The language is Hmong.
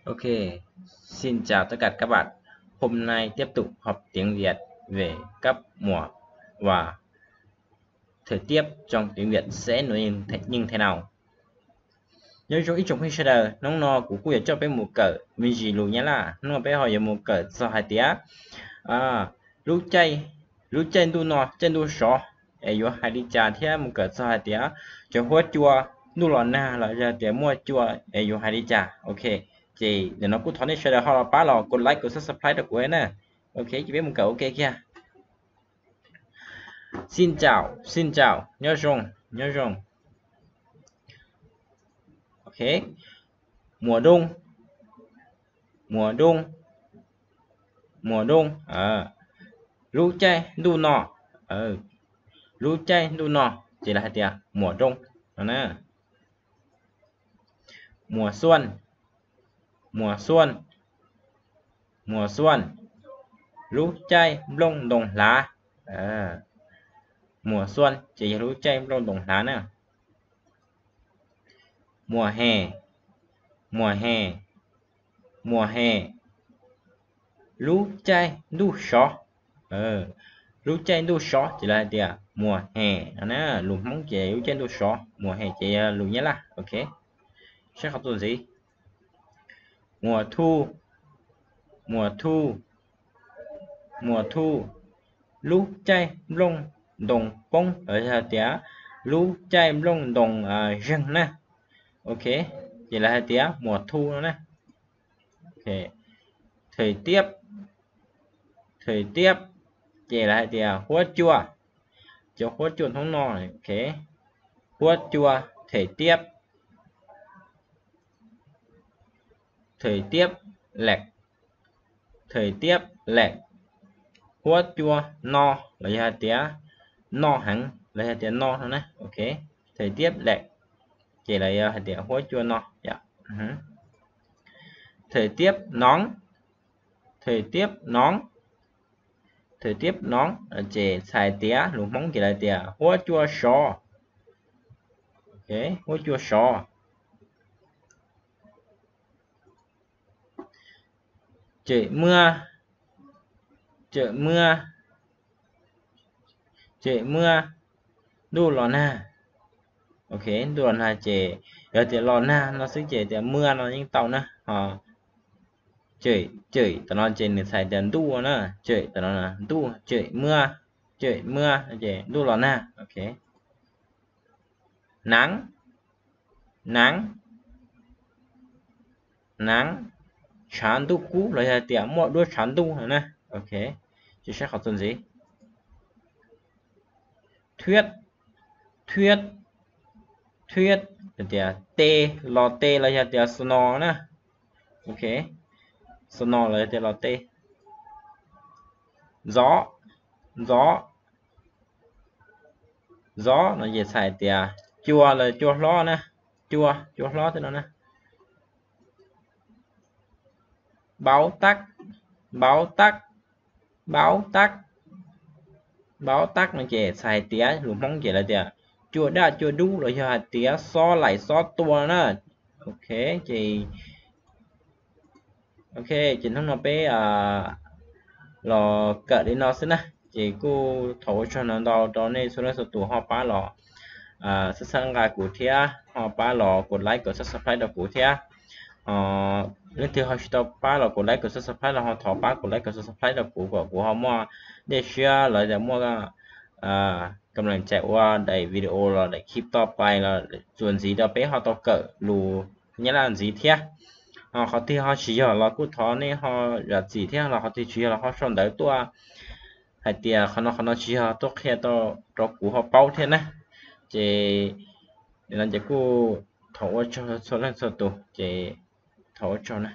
Ok, xin chào tất cả các bạn. Hôm nay tiếp tục học tiếng Việt về cấp một và thời tiết trong tiếng Việt sẽ như thế, như thế nào. Nyob zoo ib tsoom phooj ywg sawv daws, hnub no kuv kuj yuav coj peb mus kawm me ntsis lus Nyab Laj. Hnub no peb ho yuav mus kawm txog hais tias lub caij, lub caij ntuj no, caij ntuj sov es yuav hais li cas thiab mus kawm txog hais tias cov huab cua ntuj los nag los yog tias muaj cua es yuav hais li cas. Ok, ces nim no kuj thov nej sawv daws ho los pab los kos like kos subscribe rau kuv na. Ok, ces peb mus kawm ua ke kiag. Xin chào, xin chào, nyob zoo, nyob zoo. Ok, mùa đông, mùa đông, mùa đông, lub caij ntuj no, lub caij ntuj no ces lawv hais tias mùa đông no na. Mùa xuân, mùa xuân, mùa xuân, lub caij nplooj ntoos hlav. Mùa xuân ces yog lub caij nplooj ntoos hlav na. Mùa hè, mùa hè, mùa hè, lub caij ntuj sov. Lub caij ntuj sov ces lawv hais tias mùa hè no na. Lus Hmoob ces lub caij ntuj sov, mùa hè ces yog lus Nyab Laj. Ok, saib qhov txuas ntxiv. Mùa thu, mùa thu, mùa thu, lub caij nplooj ntoos poob los yog tias lub caij nplooj ntoos zeeg na. Ok, ces lawv hais tias mùa thu no na. Thời tiết, thời tiết, ces lawv hais tias huab cua, cov huab cua hnub no. Ok, huab cua, thời tiết, thời tiết lạnh, thời tiết lạnh, huab cua no los yog hais tias no heev los yog tias no no na. Ok, thời tiết lạnh ces lawv yog hais tias huab cua no. Thời tiết nóng, thời tiết nóng, thời tiết nóng ces txhais tias lus Hmoob ces lawv tias huab cua sov. Huab cua sov. Tseem muaj, tseem muaj, tseem muaj, ntuj los nag. Ok, ntuj los nag ces yog tias los nag no xwb ces tias muaj no yeej tau na. Ho tseem, tseem tom no ces nws txhais tias ntuj na, tseem tom no ntuj, tseem muaj, tseem muaj ces ntuj los nag. Ok, nắng, nắng, nắng, tshav ntuj kub los yog tias muaj duab tshav ntuj no na. Ok, ces saib qhov txuas ntxiv. Tuyết, tuyết, tuyết, tias tes, los tes los yog tias snow na. Ok, snow los yog tias los tes. Gió, gió, gió no ces txhais tias cua los cua hlob na, cua, cua hlob tej no na. Báo táp, báo táp, báo táp, báo táp no ces txhais tias lus Hmoob ces lawv tias cua daj cua dub los yog hais tias xob laim xob tua na. Ok, ces, ok, ces hnub no peb los kawm li no xwb na. Ces kuj thov ua tsaug ntau ntau rau nej txhua leej txhua tus ho pab los subscribe nqa kuv thiab ho pab los kos like kos subscribe rau kuv thiab. Leej twg ho tsis tau pab los kos like kos subscribe los ho thov pab kos like kos subscribe rau kuv kom kuv ho muaj dej siab los yog muaj kam lees cai ua daim video los daim clip toj pais los txuas ntxiv rau peb ho tau kawm lus Nyab Laj ntxiv thiab. Ho qhov twg ho tsis yog los kuj thov nej ho zam txim thiab, los qhov twg tsis yog los ho sau ntawv tuaj hais tias qhov no qhov no tsis yog, tuaj qhia rau kuv ho paub thiab na. Ces nim no ces kuj thov ua tsaug txhua leej txhua tus, ces thov ua tsaug na.